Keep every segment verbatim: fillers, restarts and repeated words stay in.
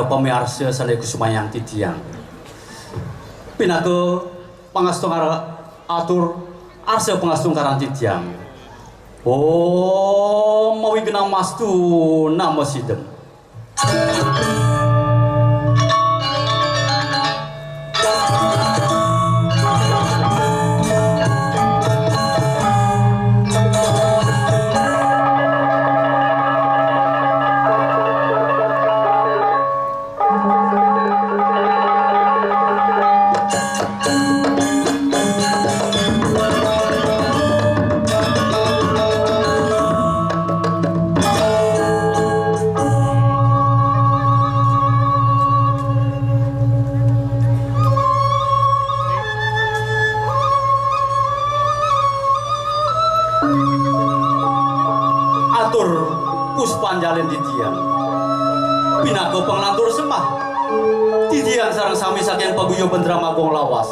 Pamiarsa sané kusumayang titiang. Pinaka pangastungkara-, atur arsa pangastungkaran titiang. Om Awighnamastu Namo Sidham. Atur puspanjalin titiang. Pinaka panglantur sembah. Titiang sareng sami saking paguyuban Drama Agung Lawas.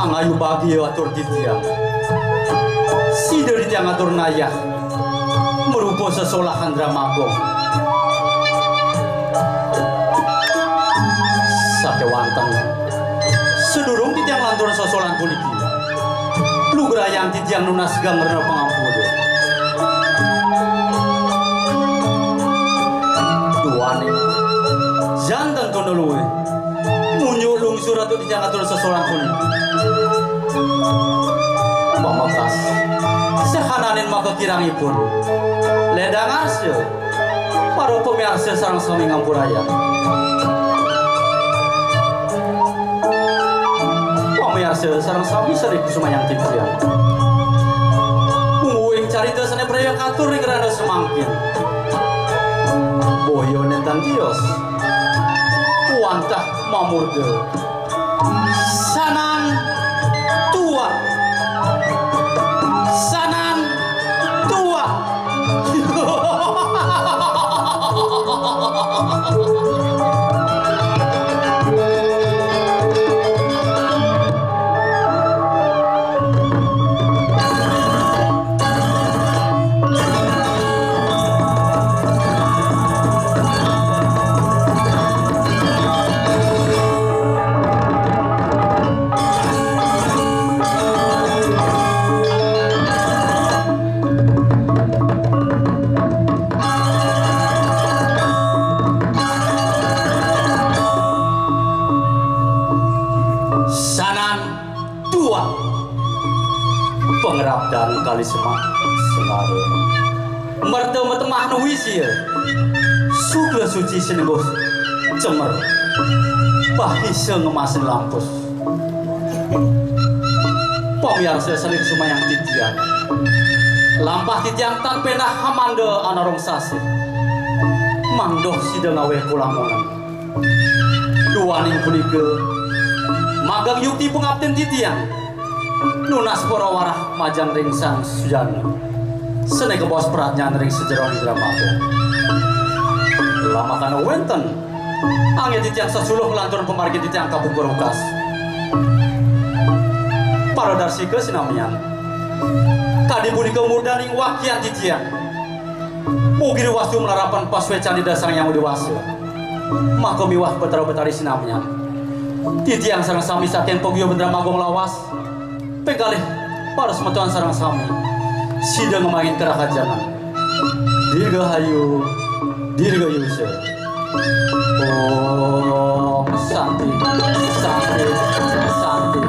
Angayu bagia atur titiang. Sida titiang atur nayah. Marupa sesolahan Drama Agung. Sakéwanten, sadurung titiang lanturang sesolahan puniki, lugrayang titiang nunas geng rena pangampura. Duaning, janten tuna luih. Munjuk lungsur atur titiang atur sesolahan puniki. Pamekas, sahananing maka kirangipun. Ledang arsa, para pamiarsa sareng sami ngampurayang. Pamiarsa sareng sami sané kusumayang titiang. Mungguing carita sané praya katur ring rahina samangkin. Boya nénten tios. Wantah mamurda. Sanan tuah. Sanan tuah. Sanan tuah. Pangrabdan kali Semar Semara. Merta matemah nuwi sia. Sukla suci sinengguh cemer. Pahisa ngemasin lampus. Pamiarsa sané kusumayang titiang. Lampah titiang tan péndah amanda anarong sasih. Mangdoh sida ngaweh kulamongan. Duaning punika, mageng yukti pangaptin titiang nunas para warah majeng ring Sang Sujana. Sané kabaos pradnyan ring sajeroning drama. Lamakana wénten, anggén titiang sasuluh lanturang pamargin titiang kapungkur wekas. Paradarsika sinamian. Kadi punika murdaning wakian titiang. Mugi wastu malarapan pasuécan Ida Sang Hyang Widhi Wasa. Maka miwah Betara Betari sinamian. Titiang sareng sami saking paguyuban Drama Agung Lawas. Ping kalih para semeton sareng sami. Sida ngemahin kerahajana. Dirgahayu, dirgayusa. Om Santi, Santi, Santi.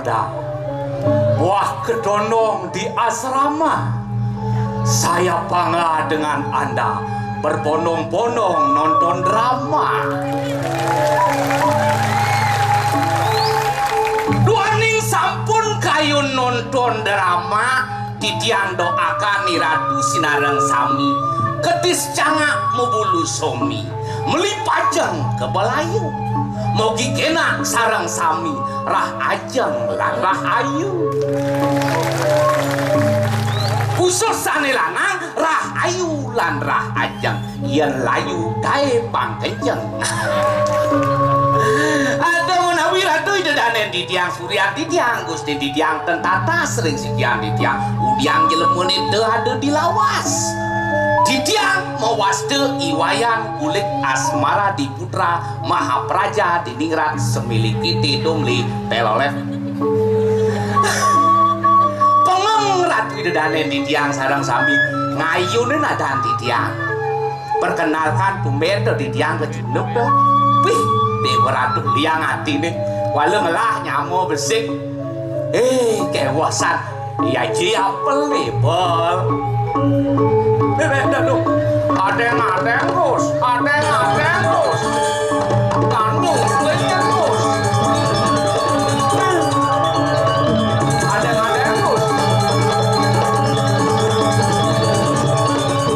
Dah. Buah kedondong di asrama. Saya bangga dengan Anda berbondong-bondong nonton drama. Duaning sampun kayun nonton drama, titiang doakan Ni Ratu sinareng sami, kedis cangak mabulu somi, meli pajeng ka balayu. Mogi kenak sareng sami, rah ajeng lan rah ayu. Khusus sane lanang, rah ayu lan rah ajeng. Yen layu gae pang kenceng. Aduh, menawi Ratu Ida Danen titiang, Suryan titiang, Gusti titiang, ten tatas ring sikian titiang, udiang jelemane te ada di lawas. Titiang mawasta I Wayan Kulit Asmara Diputra Mahapraja Diningrat Semiliki Tidumli Telolet. Pengeng Ratu Ida Danen titiang sareng sami ngayunin adan titiang. Perkenalkan, tumben to titiang kecunduk to. Wih, Dewa Ratu liang atine. Wala ngelah nyama besik. Eh, kewesan. Ya ji apel nih, Bol. Eh, eh, dah, duh. Adeng-adeng, Gus. Adeng-adeng, Gus. Tanggung, kuenya, Gus. Adeng-adeng, Gus.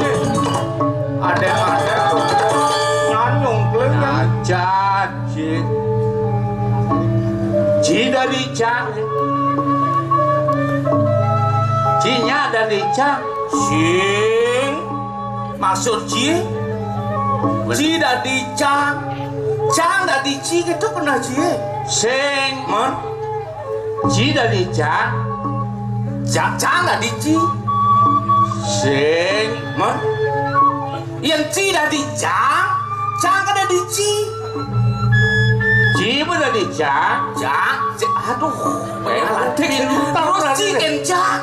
Eh, adeng-adeng, Gus. Nganyung, kuenya. Ajan, Ji. Ji dadi cang. Ji nya dadi cang. Sing. Maksud Ji? Ji dadi cang. Cang dadi Ji gitu pernah Ji? Sing. Mon? Ji dadi cang. Cang, cang dadi Ji. Sing. Mon? Yen Ji dadi cang, cang kan dadi Ji. Ji pun dadi cang. Cang, Ji, aduh, terus Ji kencang.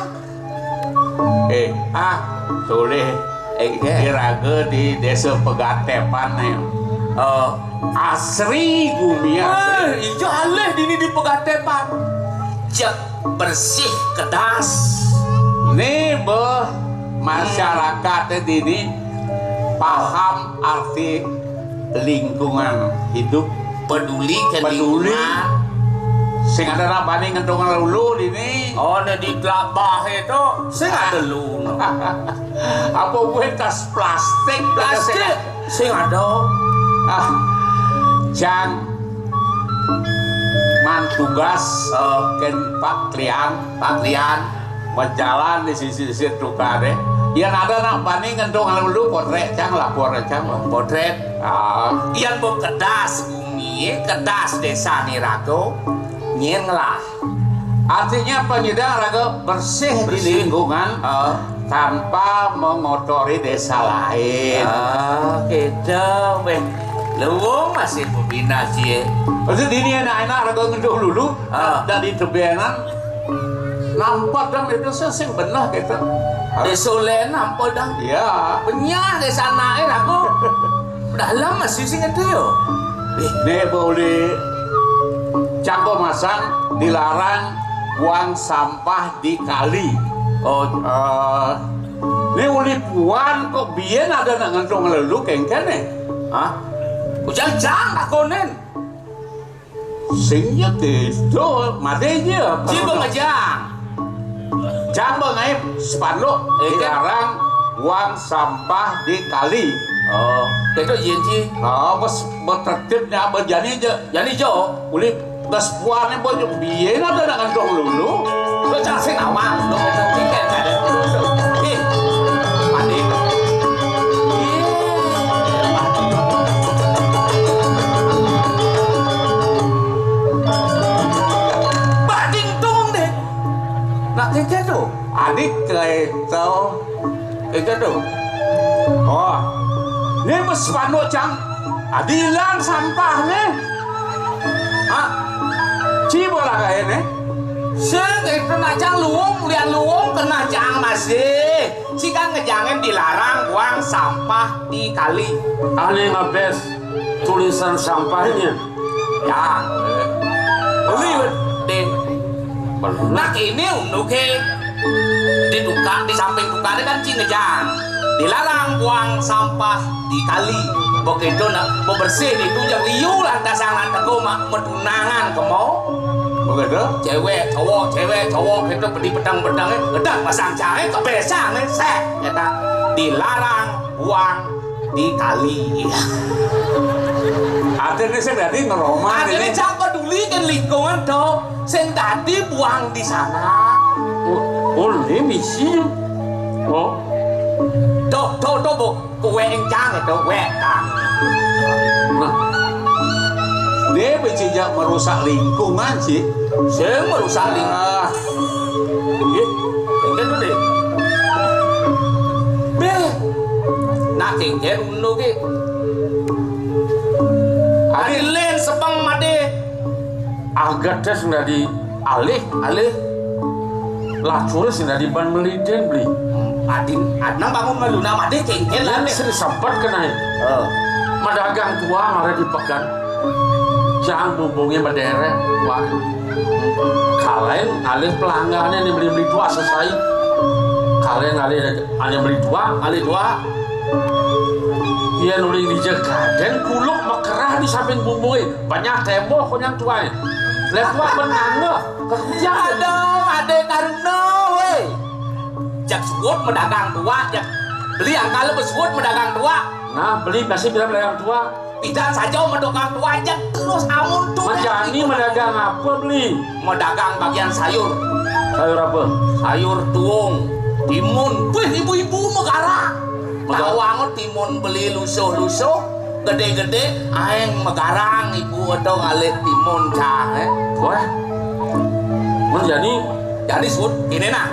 Eh, ah, tolih. Eh, iraga di Desa Pegatepan nih. Eh, asri gumi asri. Eh, ija alih dini di Pegatepan. Cek bersih kedas. Nih, beh, masyarakat dini paham arti lingkungan hidup. Peduli ke peduli. Lingkungan. Sing ada nak bani ngentung lulu dini. Oh, ne di telabah itu, sing ada lu. Apa buat tas plastik? Plastik, sing ada. Ah, Jang, man tugas, eh, ken Pak Klian. Pak Klian. Berjalan di sisi-sisi tukar, eh. Yang ada nak bani ngentung lulu potret, Jang, lapor, Jang, lah. Potret. Ah. Yang bekedas bumi, kedas desa ni raga, nyen ngelah. Artinya apa, nyidang raga bersih di lingkungan, ah, tanpa mengotori desa lain. Ah, gitu, weh. Luwung masih bebina, cie. Maksud ini anak-anak raga ngenduh lulu, ah, dari tebenan, nampak dang itu sing benah gitu. Desa lain nampak dang. Iya. Benyah desa lain aku. Dalam masih sing itu yo. Nih, boleh cangko masang dilarang buang sampah di kali. Oh, eh, nih uli puan kok biyen ada nak ngentung lelu kengken nih. Hah? Ujang jang takonin. Sing ya tidur, mati aja. Ji bengejang. Jang bengaib spanduk, eh, dilarang buang sampah di kali. Oh, itu iya, Ji. Oh, bos, bos tertibnya apa jani aja. Jani jo. Uli bos buahnya bos biyen ada nak ngantung lulu. Lo cang sing awang, lo ngantung tiket ada. Ih, mati. Ih, mati. Bading tung deh. Nak keke tu. Adik kereta. Keke tu. Oh. Ni bos spanduk cang. Adi ilang sampah ni. Ha? Ci bola kaya ni. Sing itu nak cang luung, lian luung kena cang masih. Ci kan ngejangin dilarang buang sampah di kali. Aneh ngabes tulisan sampahnya. Ya. Liwat deh. Nah, ini unduké di tukang, di samping tukangé kan cingejang. Dilarang buang sampah di kali. Begitu nak bebersih itu jeng liu lantasan lan teko mak metunangan kemo. Begitu? Cewek, cowok, cewek, cowok itu beli pedang-pedangnya, gedang pasang jahe, kebesang, sek, kita dilarang buang di kali. Artinya sing dadi ngeroman Artinya ini. Cak peduli kan lingkungan to. Sing dadi buang di sana. Oh, oh, ini misi. Oh. Tuh, tuh, tuh, Bu. Kue encang itu, wetang. Nah. Dia berjejak merusak lingkungan sih. Sing merusak lingkungan. Ah. Nggih. Engken to, Dik. Béh. Nak engken ngono ki. Adi lén sepeng madé. Agedes ndadi alih, alih. Lacuris ndadi ban melidin, Bli. Adin, adnang bangun malu, nak madé engken lah, Dik. Sing sebet kenaé. Heeh. Madagang tua maré di pekan. Jang bumbungé mederek, Pak. Kalain alih pelanggané né beli-beli tua selesai. Kalain alih hanya beli tua, alih tua. Yén uling dija kadén kuluk mekerah di samping bumbungé. Banyak tembok konyang tuaé. Lek tua benang. Kekujang. Aduh, adé karuna, wéh. Jak suud medagang tua, jak beli angkal besuud medagang tua. Nah, beli masih bilang medagang tua. Pidan saja medokang tuaja terus amun tuh. Manjani medagang apa, Beli? Medagang bagian sayur. Sayur apa? Sayur tuung, timun. Wih, ibu-ibu megarang. Megarang. Tahu angut timun beli lusuh-lusuh, gede-gede, aeng megarang ibu atau ngalih timun cang, eh. Wah. Manjani. Jadi suud, ini nah.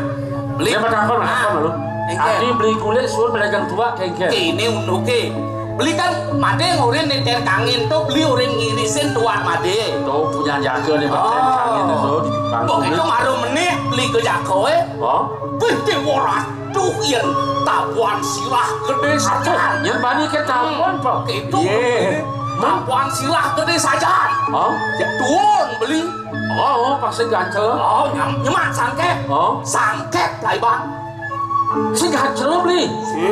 Beli. Ya, matakon, matakon, lu. Engke. Adi beli kulit suud medagang tua, engke. Ini unduke. Beli kan mate ngorin nenten kangin tuh, beli orin ngirisin tuak mate. Tuh, punya jaga nih, Pak. Oh. Kangin tuh, di Jepang. Kok itu ngaruh menit beli ke jago, eh? Oh? Wih, dewa ratu, yen tabuan sirah gede sajan. Yang bani ke tabuan, Pak? Itu. Iya. Tabuan sirah gede sajan. Oh? Ya, tuun beli. Oh, oh, pasti gancel. Oh, nyam, nyemak sangket. Oh. Sangket, Laibang. Si gancel beli. Si?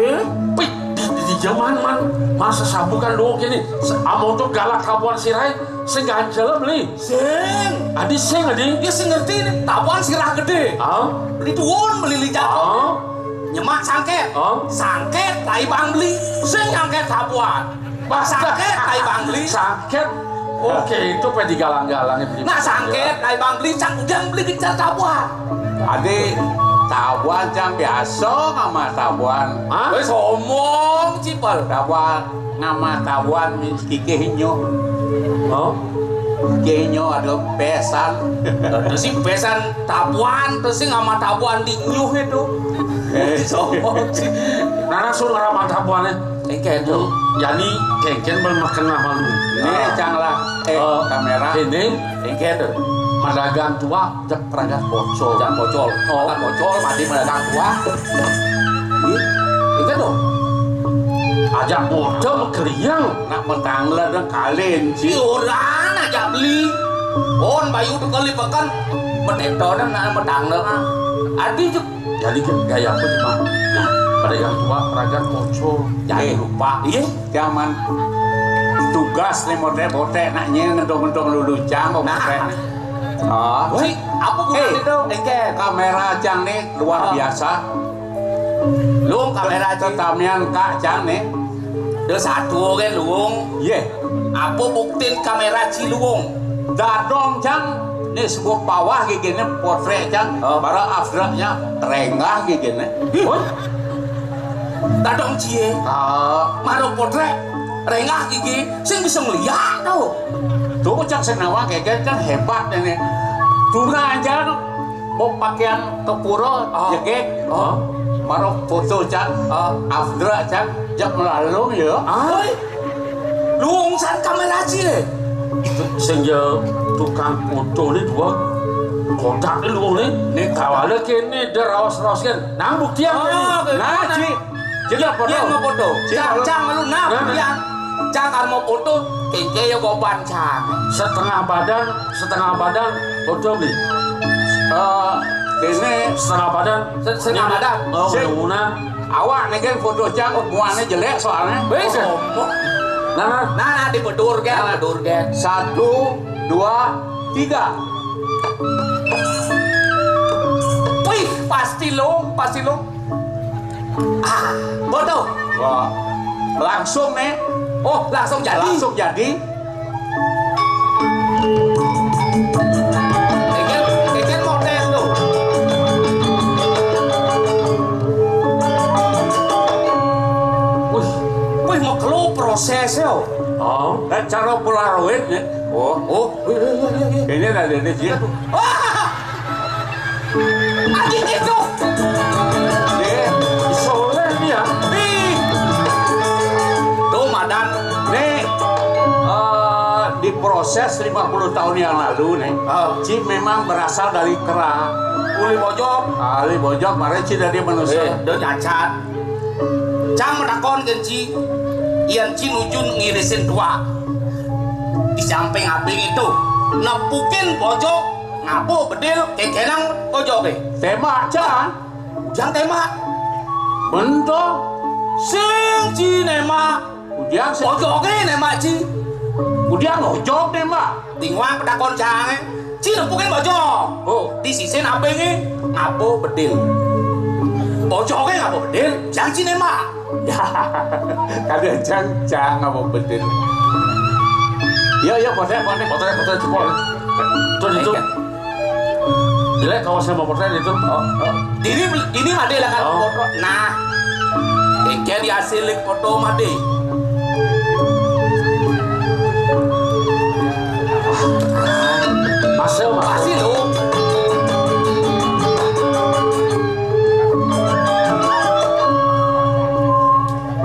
Pih, di, di, di zaman man, masa sabukan lu gini. Among tuh galak tabuan sirai, si gancel beli. Sing. Adi sing, adi. Ya sing ngerti nih, tabuan sirah gede. Ah? Beli tuun, beli lijak. Ah? Nyemak sangket. Ah? Sangket, Laibang beli. Sing nyangket tabuan. Sangket, Laibang beli. Sangket. Oke, itu pe digalang-galang beli. Nah, sangket, Laibang beli, sang ujang beli gencar tabuan. Adi, tabuan cang biasa ngama tabuan. Hah? Wis omong, Cipel. Tabuan ngama tabuan kikih nyuh. Oh? Kikih nyuh ada pesan. Terus si pesan tabuan, terus si ngama tabuan di nyuh itu. Eh. Wis omong, Cipel. Nah, langsung ngama tabuannya. Engke to. Jani kengken belum makan lah malu. Ini cang lah, eh, kamera. Ini engke to. Madagang tua, jak pragat pocol. Jak pocol. Oh. Pragat pocol, mati madagang tua. Ih, engke to. Ajak bocah mekeriang. Nak metangla dan kalin. Si orang ajak beli. On bayu tuh kali pekan. Metetonan nak metangla. Adi juk Jadi gaya apa cuma? Nah, pada yang tua pragat pocol. Jangan lupa. Iya, zaman tugas nih mote-mote nak nyeng ngedong-ngedong lulucang kok mote. Nah. Oh. Si, apa gunanya itu? Engke kamera cang nih luar biasa. Luung kamera cang. Tetamian kak cang nih. Ada satu kan luung. Iya. Apa buktin kamera Ciluung? Dadong cang, nih sebut bawah gigine potrek cang, oh, para afdraknya renggah gigine. Woi. Dadong cie. Ah. Maro potrek renggah gigi, sing bisa ngeliat tau. Tuh cang sing nawang geger kan hebat ini. Tuna aja mau pakaian ke pura, oh, jegeg. Oh. Maro foto cang, oh, afdrak cang, jak melalung ya. Ah. Woi. Luung san kamera cie. Sing ya tukang foto ni dua kotak ni luung ni. Ni kawala kene dia raos-raos kan. Nang bukti yang. Oh, nah, Ci. Ci, ya, foto. Cang, cang, lu nah, nah, bukti yang. Cang, kamu foto, kengke ya goban, cang. Setengah badan, setengah badan, foto beli. Eh, ini setengah badan. Se-, setengah badan. Oh, sing mudah-mudahan. Awak nih kan foto cang, muanya jelek soalnya. Wis. Oh, oh. Nah, nah. Nah, nah, dibedur kan, bedur kan. Satu, dua, tiga. Wih, pasti lo, pasti lo. Ah, foto. Wah, langsung nih. Oh, langsung jadi. Langsung jadi. Keken, keken mau tes tuh. Wih, wih, mau kelo prosesnya. Oh, kan cara Polaroid nih. Oh, oh, wih, wih, wih, wih. Ini ada di sini. Wah! Anjing itu. Nih, soalnya nih ya. Nih. Tuh, Madan. Nih, eh, diproses lima puluh tahun yang lalu nih. Oh. Ci memang berasal dari kera. Uli bojog. Ah, uli bojog, mare Ci dari manusia. Eh, do cacat. Cang matakon ken Ci, yén Ci nuju ngirisin tuak. Di samping abing itu, nepukin bojog, ngaba bedil, kékénang bojogé. Témbak, Cang. Ujang témbak. Bento. Sing Ci némbak. Ujang sing. Bojogé némbak Ci. Ujang ojog témbak. Tinguang patakon cangé, Ci nepukin bojog. Oh. Di sisin abingé ngaba bedil. Bojogé ngaba bedil, jang Ci némbak. Ya, kadén jang, jang ngaba bedil. Iya, iya, foto, foto, foto, foto, jempol. Tuh, itu. Jelek kalau saya mau foto itu. Oh, oh. Dini, dini madé lah kan foto. Nah. Engké diasiling foto madé. Masih, Mas. Masih, lo.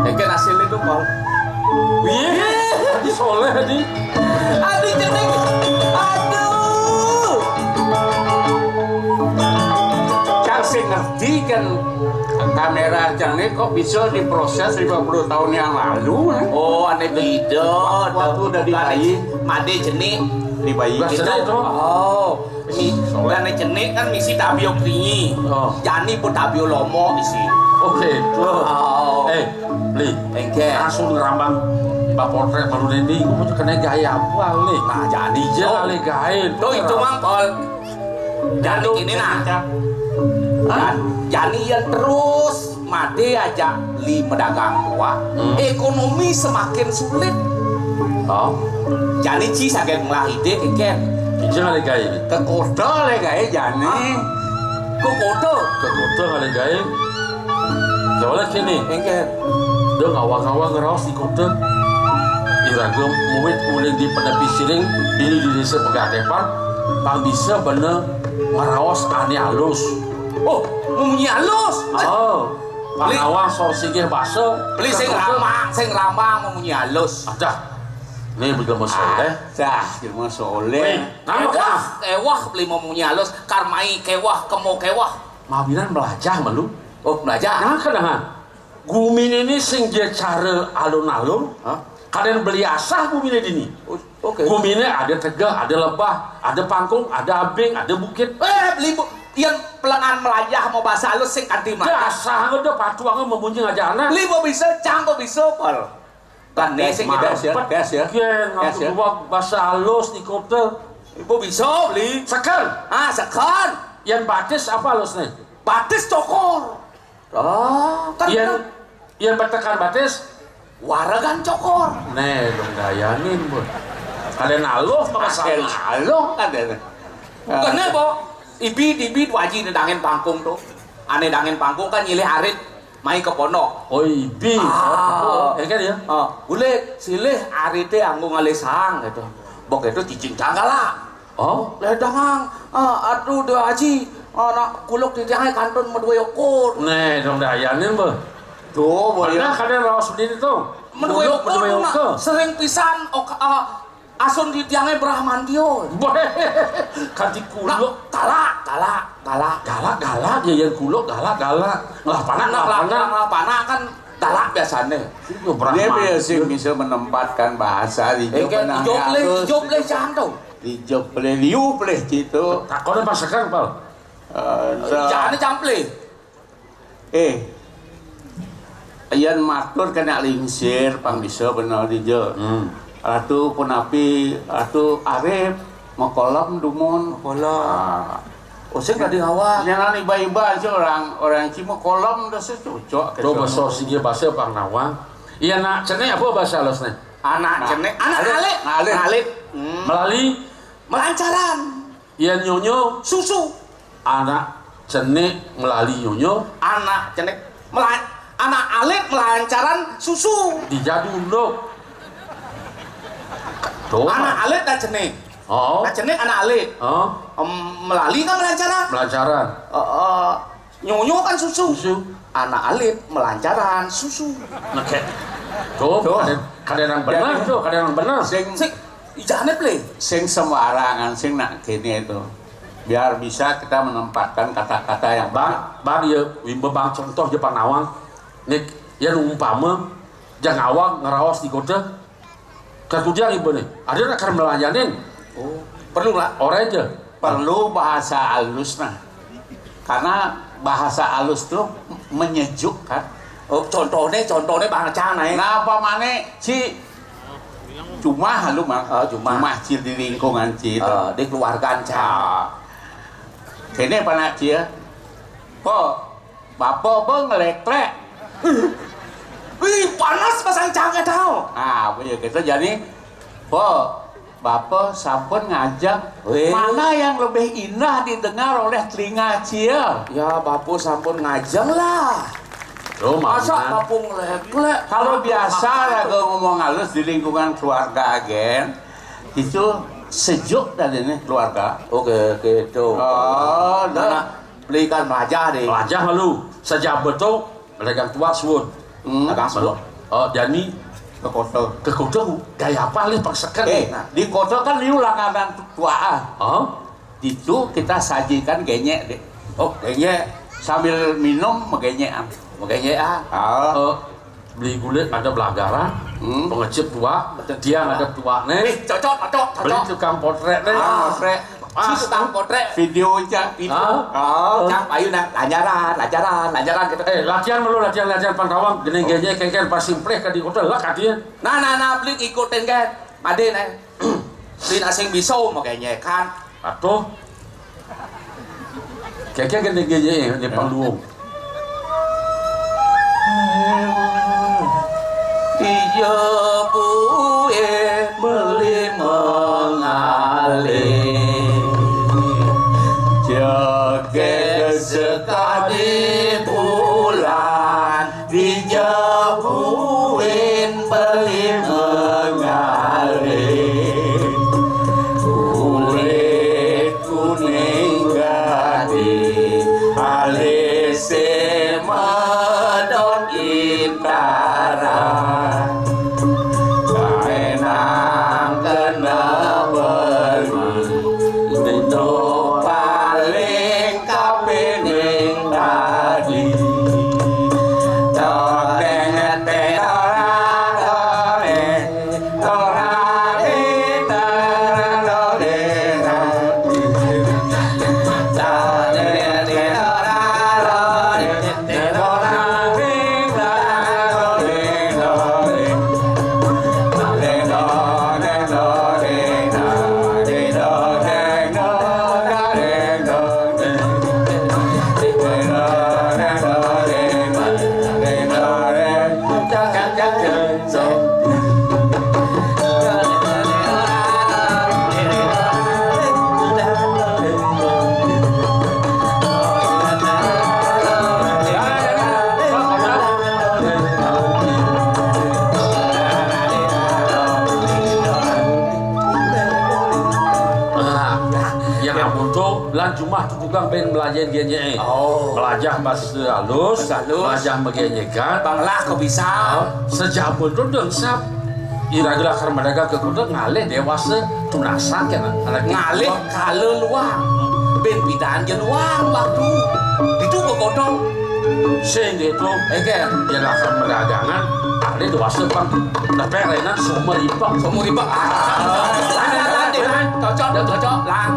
Engké hasil itu, Pal. Iya, di soleh tadi. Aduh, jeneng. Aduh. Cang sing ngerti kan, kamera cang ini kok bisa diproses lima puluh tahun yang lalu, eh? Oh, ané bida. Waktu udah dibayi. Madé jenik. Dibayi. Lah, gitu. Jenik itu. Oh, mi-, ané jenik kan misi tabio kringi. Oh. Jani pun tabio lomo misi. Oke, itu. Oh. Eh, Li. Engké. Langsung ngerambang Mbak Potret malu Dendi, itu kena gaya apa, Li? Nah, jani. Iya, Li, gaya. Tuh, itu, Mang Pol. Jani ini, nah. Hah? Jan-, jani yang terus madé aja Li madagang tuak. Hmm. Ekonomi semakin sulit. Oh. Jani Ci saget ngelah idé, kénkén. Ija lé gaé. Ke kota lé gaé jani. Hah? Ke kota? Ke kota lé gaé. Soalnya gini, kénkén. Dia ngawang-ngawang ngeraos di kota. Iraga muwit uling di penepi siring, dini di desa Pegatépan, pang bisa bener ngeraos ané alus. Oh, munyi alus. Oh, Li- pangawang sor singgih basa. Beli sing ramah, sing ramah mau munyi alus. Adah, ini betul masalah. Dah, jelema soléh. Wih, ngambek, kéweh, ah. Kéweh beli mau munyi alus, karmai kéweh, kemo kéweh. Mawinan melajah malu. Oh, melajah. Nah, kedengar. Guminé ini sing dia cara alun-alun. Hah? Kadén beli asah guminé dini. Oh, oke. Guminé ada tegeh, ada lebah, ada pangkung, ada abing, ada bukit. Eh, beli bu, yang pelengan melajah mau bahasa halus sing kanti melajah. Dasar ada patuang memunyi aja anak. Beli mau bisa, cang mau bisa, Pol. Kan nih sing tes, ya, tes, ya. Tes, ya. Bahasa halus di kota. Ibu bisa, beli. Sekan. Ah, sekan. Yang batis apa halus nih? Batis cokor. Oh, kan yén, bener. Yén betekan batis, waregan cokor. Né, dong dayanin, Bun. Kadén aluh, maka kadén aluh, kadén. Kéné, Bo. Ibi, ibi, waji né dangin pangkung tuh. Ané dangin pangkung kan nyilih arit, mai ke pondok. Oh, ibi. Ah. Oh, ya kan ya? Ah, bulik, silih arité anggo ngalih sang gitu. Bok itu cicing canggala. Oh, ledangang. Ah, aduh, Da Aji. Anak kuluk di tiangnya kantun madué ukur. Né, dong dayanin, Beuh. Tuh, boy. Mana kadén raos sendiri tuh? Madué ukur, madué ukur. Sering pisan, ok, ah, asun di tiangnya Brahmantio. Boy, kanti kuluk. Nah, galak, galak, galak. Galak, galak, ya, yang kuluk, galak, galak. Ngelah panak, ngelah panak. Ngelah panak kan galak biasanya. Dia biasa bisa menempatkan bahasa di, eh, kan, ijo pelih, ijo pelih jantung. Dijok pelih, liu pelih gitu. Takonnya pas sekarang, Pal. Eh, sa- Jane camplé. Eh, yén matur kena lingsir, pang bisa bener dija. Hmm. Ratu punapi, Ratu Arif, makolem dumun. Makolem. Ah. Oh, sing tadi awak. Nyanan iba-iba aja orang, orang ci makolem dah cocok. Tuh, gitu. Basa sigi basa pang nawang. Iya, nak, cenik apa basa alusné? Anak cenik, anak alit. Alit. Alit. Hmm. Melali. Melancaran. Iya, nyonyo. Susu. Anak cenik melali nyonyo. Anak cenik melan-, anak alit melancaran susu. Dijadu nduk. Tuh. Anak alit dah cenik. Oh. Nah, cenik anak alit. Oh. Em, melali kan melancaran. Melancaran. Eh, eh, nyonyo kan susu. Susu. Anak alit melancaran susu. Nah, kayak, tuh, tuh. Kadén-, kadénan benar tuh, kadénan benar. Sing, sing, ijane, Plé. Sing sembarangan, sing nak kene itu. Biar bisa kita menempatkan kata-kata yang Bang, benar. Bang, ya, wimba Bang contoh aja pang nawang. Nih, ya umpama, jang awak ngeraos di kota, Kakujang ibané. Ada nak kar melayanin. Oh, perlu lah. Orang aja. Perlu bahasa halus nah. Karena bahasa halus tuh menyejukkan. Oh, contohnya, contohnya bang Cang, eh. Nah, apa mana, Ci? Cuma halu mah. Oh, cuma. Cuma, Ci, di lingkungan, Ci, itu. Eh, di keluarga Cang. Ah. Ini apa nak, Ci, ya? Kok Bapa ba ngléklék. Wih, panas pasang cangkét tau. Ah, apa ya kita jadi, po, bapa sampun ngajeng. Wih. Mana yang lebih indah didengar oleh telinga cia? Ya, bapa sampun ngajeng lah. Tuh, masa mana? Bapa ngléklék. Kalau biasa raga ngomong halus di lingkungan keluarga, gen, itu sejuk tadi nih keluarga. Oke, gitu. Oh, nah. Beli kan melajah deh. Melajah lalu. Saja betul, dagang tuak suun. Hmm. Dagang suun. Oh, jani ke kota. Ke kota, gaya apa lih pang seken? Eh, nah, di kota kan liu langganan tuak, ah. Oh. Itu kita sajikan genyek deh. Oh, genyek. Sambil minum, megenyek, ah. Megenyek, ah. Ah. Oh. Beli gulit ada belagaran, hmm, pengecip tuak, betul, tiang ada tuak nih. Eh, cocok, cocok, cocok. Beli tukang potret nih. Ah, potret. Pas. Si tukang potret. Video aja. Video. Ah. Ah. Cang payu nah, lanjaran, lanjaran, lanjaran gitu. Eh, latihan malu, latihan, latihan pang tawang. Gini, oh, gini, kengken pas simpleh ka di hotel lah katanya. Nah, nah, nah, beli ikutin kan. Ade nih. Beli asing bisa makanya kan. Atuh. Keke gede-gede di panggung. Iya, Bu, eh, beli mengalih. Jaga sekali bulan. Dijabuin beli mengalir, kulit kuning gading, alise medot intaran. Kaenang kena beli, itu paling kapining tadi. Nah, yang amun tuh, lan jumah tuh tukang ben belajar genye. Oh. Belajar bahasa halus, bahasa halus. Belajar megenyekan. Bang lah kok bisa. Oh, sejak betul dong, sap. Ira gila karena mereka ke kota ngalih dewasa tunasan kan anak ngalih kalau luang. Ben bidaan je luang waktu. Itu ke kota. Sing itu. Eger. Ira karena mereka jangan ada dewasa bang. Tapi rena semua limpah. Semua limpah. Ah. Cocok, cocok, cocok lah.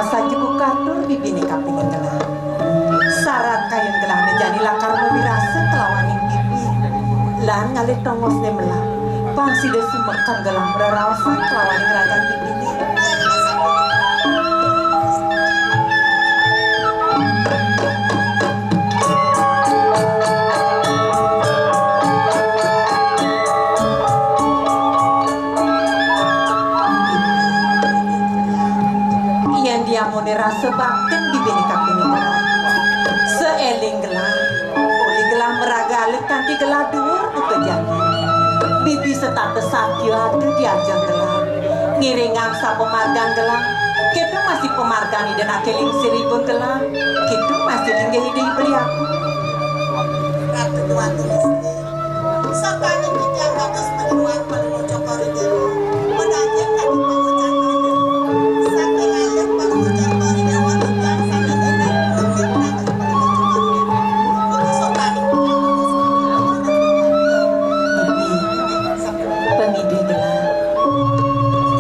Saja buka tur bibiné kapining gelah. Sarat kayun gelahné jani lakar mawirasa kalawaning bibi. Lan ngalih tongosné melah. Pang sida sumeken gelah mraraosan kalawaning ragan bibiné. Yén diamuné rasa baktin bibiné kapining gelah. Saéling gelah, uli gelah maraga alit kanti gelah duur buka jani. Bibi setata satya ada di ajeng gelah. Ngiringang sapamargan gelah. Kéto masih pamargan Ida Naké Lingsir ibun gelah. Kéto masih linggih Ida Beli Agung. Ratu Déwata Lestari. Sakaning titiang dados panyeroan Palungguh Cokor I Déwa, madaging kadi pangucan Ida. Saking alit Palungguh Cokor I Déwa titiang sané ngiring ngiring dados Palungguh Cokor I Déwa. Puji sakaning titiang dados panyeroan. Pangidih gelah.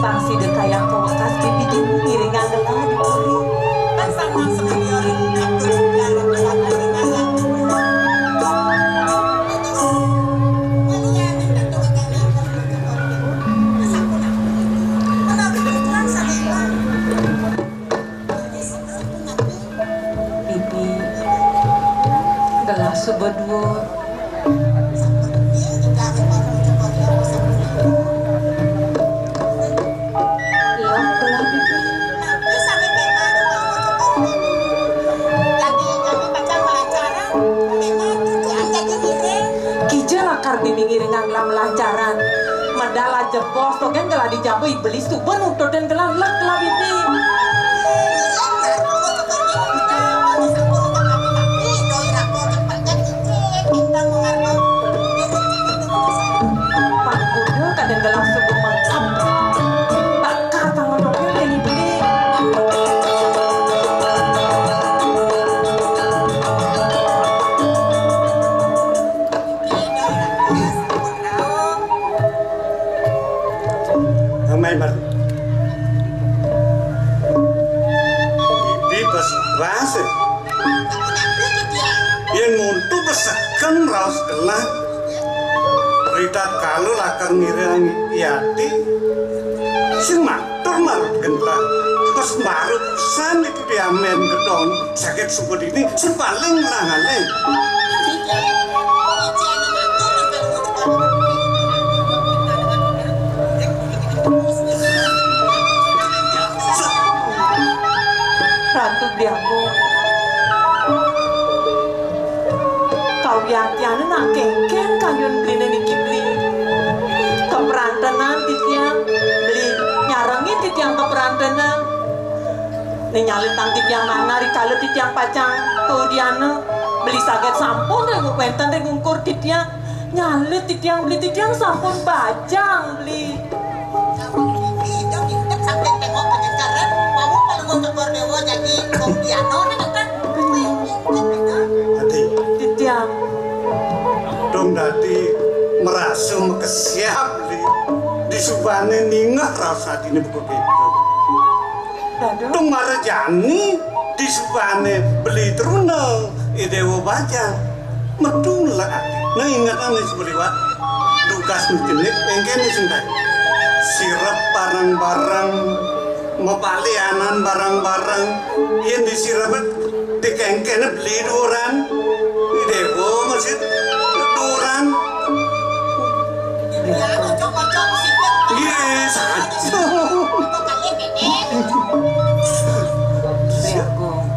Pang sida kayang kawekas di pidin ngiringang gelah di puri. Pasangan sumedya ring atur setian ring Bibi, gelah suba duur. Lek gelah, Bibi. Kija lakar Bibi ngiringang gelah malancaran. Medal aja bos, to kan gelah di jaba iblis suba nuntutin gelah, lek gelah Bibi. Pang kuda kadén gelah suba mengkeb. Bakal tangan topeng jadi beli. Amai bar. Bibi bas bas. Yén monto beseken raos gelah. Ritatkala lakar ngiring yati. Sing matur marep gelah. Bas marep san itu diamen gedong. Sakit suku dini sing paling ngalih. Ratu Bli Agung. Kawiyatiané nak kénkén kayun Bliné niki, Bli. Kaprantenan titiang, Bli, nyarengin titiang kaprantenan. Né nyalitang titiang manah rikala titiang pacang kaudiana, Bli saget sampun ring wénten ring ungkur titiang. Nyalit titiang, Bli, titiang sampun bajang, Bli. Ida ngintip saking témbok panyegeran, wau Palungguh Cokor Déwa jagi kaudiana, né, Kakang. Adi. Titiang. Dong dadi marasa makesiab, Bli. Disubané ningeh raos atiné buka kéto. Aduh. Tumara jani disubané Beli Truna, I Déwa bajang. Metu ngelak ati. Nah, ingetang nih sebeliwat. Dugas mesti nih, engkén nih sing kae. Sirep bareng-bareng, mapalianan bareng-bareng. Yén disirep dikengkene Beli duuran. I Déwa masih duuran. Nggih, saja. Beli Agung.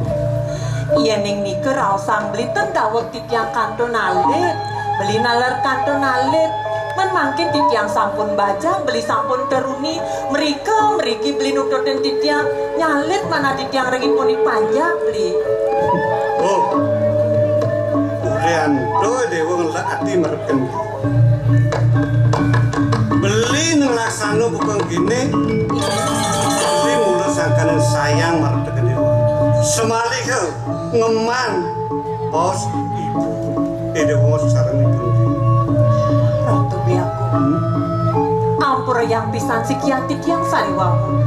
Yéning nika raosang Beli ten daweg titiang kantun alit. Beli naler kantun alit. Men mangkin titiang sampun bajang, Beli sampun teruni. Mrika, mriki Beli nututin titiang. Nyalit manah titiang ring ipun i panjak, Beli. Oh. Ulian to Déwa ngelak ati marep kendhi. Beli nang laksana buka kéné. Beli mula sangkaning sayang marep teka Déwa. Semaliha ngeman baos ibu Déwa sareng ibu. Ratu Beli Agung. Hmm? Ampurayang pisan sikian titiang sariwawu.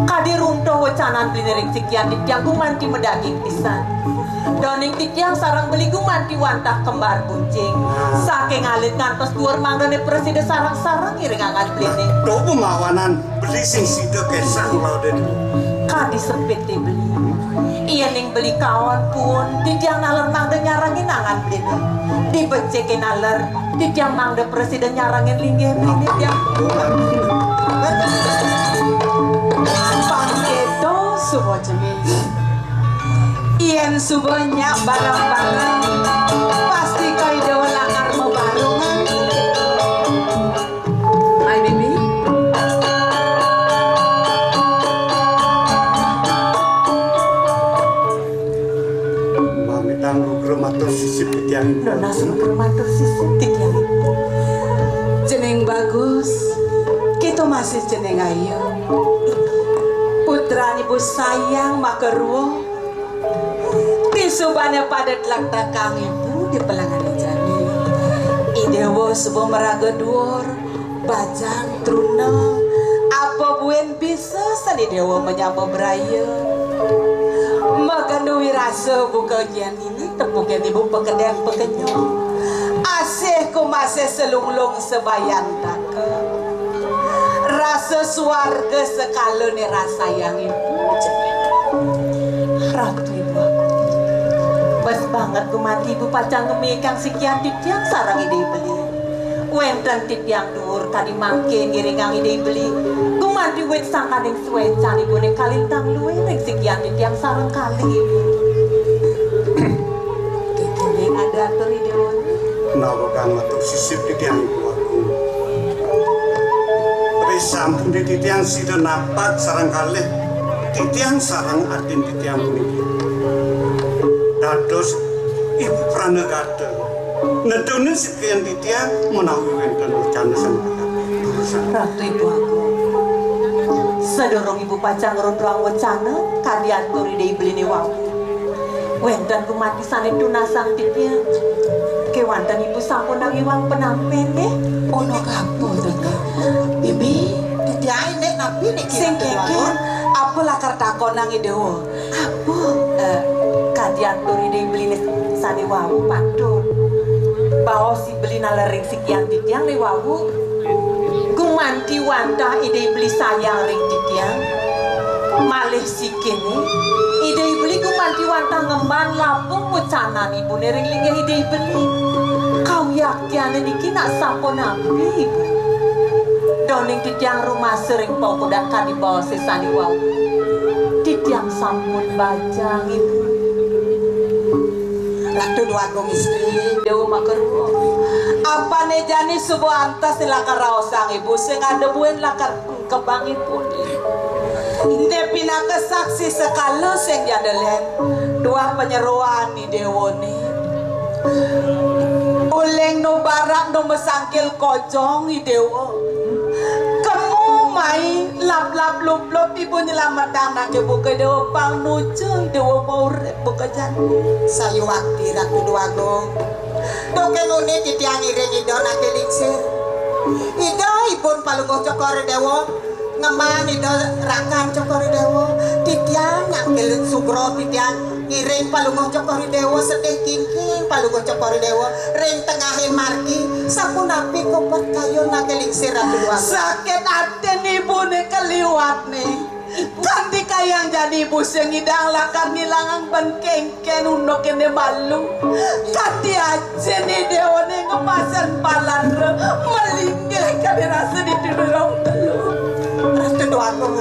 Kadi runtuh wecanan beliné ring sikian titiang gumanti madaging pisan. Duaning titiang sareng beli gumanti wantah kembar buncing. Saking alit ngantos duur mangdané prasida sareng-sareng ngiringang beliné. Duh, pamawanan beli sing sida kesah nglaudin. Kadi sepit té beli. Yéning beli kaon pun, titiang naler mangda nyarengin angan beliné. Dibecikin naler, titiang mangda prasida nyarengin linggih beliné tiang. Pang kéto suba cening. Yén suba nyak bareng-bareng, pasti ka Ida lakar mabarungan. Hai, Bibi. Mamitang lugra matur sisip titiang. Nunas lugra matur sisip titiang. Cening bagus, kita masih cening ayu. Putran ibu sayang makarua. Disubané pada tletekang ibu di pelengané jani. I Déwa suba maraga duur, bajang truna. Apa buin bisa sané Déwa manyama braya. Makendu wirasa buka nyen ini tepukin ibu pakedéng pakenyong. Asih kumasih salunglung sabayantaka. Rasa suarga sekala né rasayang ibu. Ratu ibu aku. Bes banget gumanti ibu pacang ngemikang sikian titiang sareng Ida beli. Wénten titiang duur kadi mangké ngiringang Ida beli. Gumanti wit sangkaning suécan ibuné kalintang luih ring sikian titiang sareng kalih ibu. Kéné ada atur Ida. Nawekang matur sisip titiang ibu aku. Risampun titiang sida napak sareng kalih titiang sareng adin titiang puniki. Dados ibu pranagata. Nedunin sikian titiang menawi wénten wacana sing durusan. Ratu ibu aku. Sadurung ibu pacang ngruntuhang wacana, kadi atur Ida beliné wau. Wénten gumanti sané tunasang titiang. Kéwanten ibu sampunang iwang penampén nggih. Ana kapu to, Kak? Bibi, titiang nek napi niki? Sing kéngkén, apa lakar takonang Ida? Apa? Eh, kadi atur Ida beliné sané wau patut. Baos beli naler ring sikian titiang né wau. Gumanti wantah Ida beli sayang ring titiang. Malih sikiné, Ida beli gumanti wantah ngemban lapung wecanan ibuné ring linggih Ida beli. Kawiyaktiané niki nak sapunapi ibu? Duaning titiang rumasa ring paukudan kadi baosé sané wau. Titiang sampun bajang ibu. Ratu Déwagung Istri. Déwa Makarua. Apané jani suba antas lakar raosang ibu sing ada buin lakar engkebang ibuné. Né pinaka saksi sekala sing jada lén. Duah panyeroan i déwané. Uling nu barak nu masangkil kojong i déwa. Kemu mai lap-lap lup-lup ibu nyelametang nak ibu ka déwa pang nuju i déwa maurip. Buka jani. Sayuwakti Ratu Déwagung. Duké nguni titiang ngiring Ida naké lingsir. Ida ibun Palungguh Cokor Déwa, ngemban Ida rakan Cokor Déwa. Titiang nyangkil sugra titiang ngiring Palungguh Cokor Déwa sedih kingking Palungguh Cokor Déwa ring tengahing margi. Sapunapi kopet kayun naké lingsir Ratu Déwagung? Sakit atin ibuné kaliwat né. Kanti kayang jani ibu sing ngidang lakar ngilangang ben kéngkén unduk kéné malu. Kanti ajin i déwané ngemasin palandra malinggih kadi rasa di durung telu. Ratu Déwagung,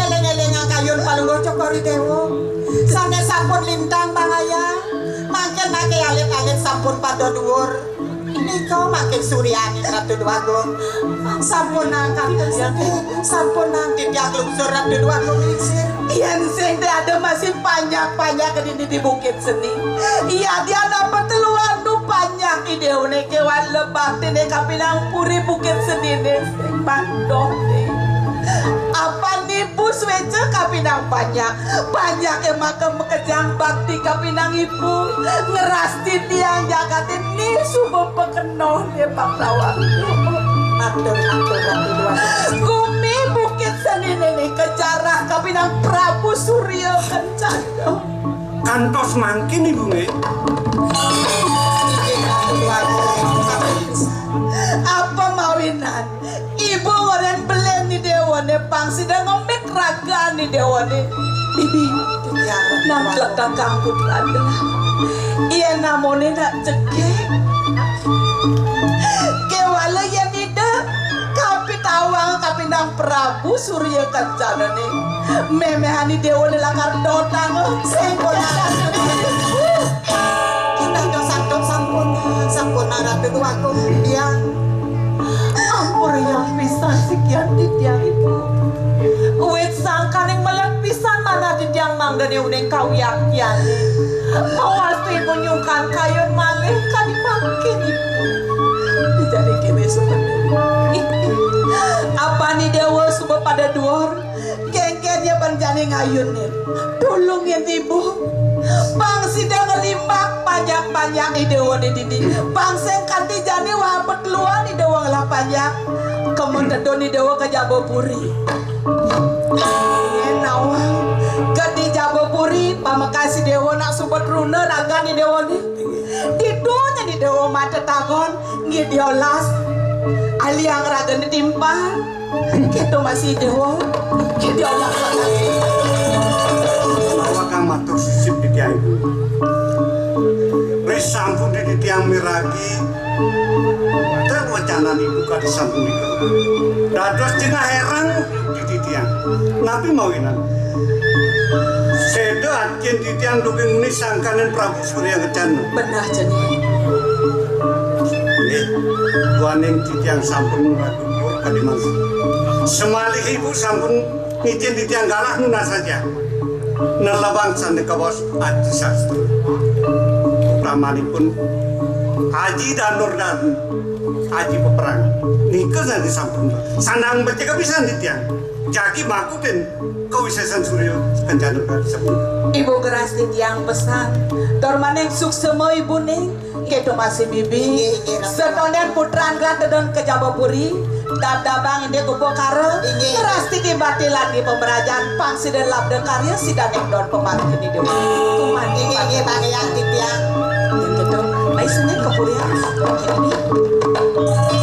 éling-élingang kayun Palungguh Cokor i Déwa. Sané sampun lintang bangayang, mangkin naké alit-alit sampun pada duur. Nika mangkin suryaning Ratu Déwagung. Sampunang kantun sedih, sampunang titiang lungsur Ratu Déwagung lingsir. Yén sing té ada masih panjak-panjak ka dini di Bukit Seni. Yadian apa telu anu panjak i déwané kéwan lebatiné kapinang puri Bukit Seniné sing mandohné. Apan ibu suéca kapinang panjak. Panjaké maka makejang bakti kapinang ibu. Ngrastitiang jagaté né suba pakenoh né bangsawan. Matur, matur, Ratu Déwata. Gumi bukit seni nini kejarah kapinang Prabu Surya Kencana. Kantos mangkin, Ibu, nggih. Inggih, Ratu Déwata. Apa mawinan? Ibu ngoren belen ni déwané pang sida ngemik ragan ni déwané. Bibi, nang tlekakang putrana. Yén namoné nak cegek. Kéwala yén ida kapitawang kapinang Prabu Surya Kencana né. Méméhan ni déwané lakar dotang. Sing Kita dosa sampun, sampun Ratu Déwata. Iya. Ampun yang pisan sikian titiang Ibu. Wit sangkaning melet pisan manah titiang mangdané uning kawiaktiané. Mawastu Ibu nyungkan kayun malih kadi mangkin Ibu. Jadi kini sebenarnya. Apani déwa suba pada duur. Kénkén ya pan jani ngayunin. Tulungin Ibu. Pang sida ngelimbak panjak-panjak i déwané dini. Pang sing kanti jani wah petluan i déwa ngelah panjak. Kema tedun i déwa ka jaba puri. Yén nawang ka di jaba puri, pamekas i déwa nak suba truna ragan i déwané. Ditu nyen i déwa mata tagon, nggih diolas. Aliang ragané timpal. Kéto masih déwa. Kéto Allah. Mawakang matur sisip titiang Ibu. Wis sampun titiang miragi, ten wecanan Ibu kadi sampun Ibu. Dados jengah hérang titiang. Napi mawinan? Séda ancén titiang dugi nguni sangkaning Prabu Surya Kencana. Benah, Jani. Nggih, duaning titiang sampun ragu kadi mangkin. Semalih Ibu sampun ngicén titiang galah nunas saja. Nelebang sané kawas aji sastra. Utamanipun aji danur dan aji peperangan. Nika sané sampun. Sandang becik kapisan titiang. Jagi makutin kawisésan Surya Kencana sampun. Ibu geras titiang pesan. Tur maning suksema ibuné. Kéto masih bibi. Inggih, inggih, Ratu. Setonden putran gelah tedun ka jaba puri, dabdabang indik upakara, inggih, ngrastiti bati lan di pemerajan, pang sida labda karya, sida ning don pemangkin idup. Kuman. Inggih, inggih, Bang Hyang titiang. Kéto, ai sini ka puri, ah. Ini.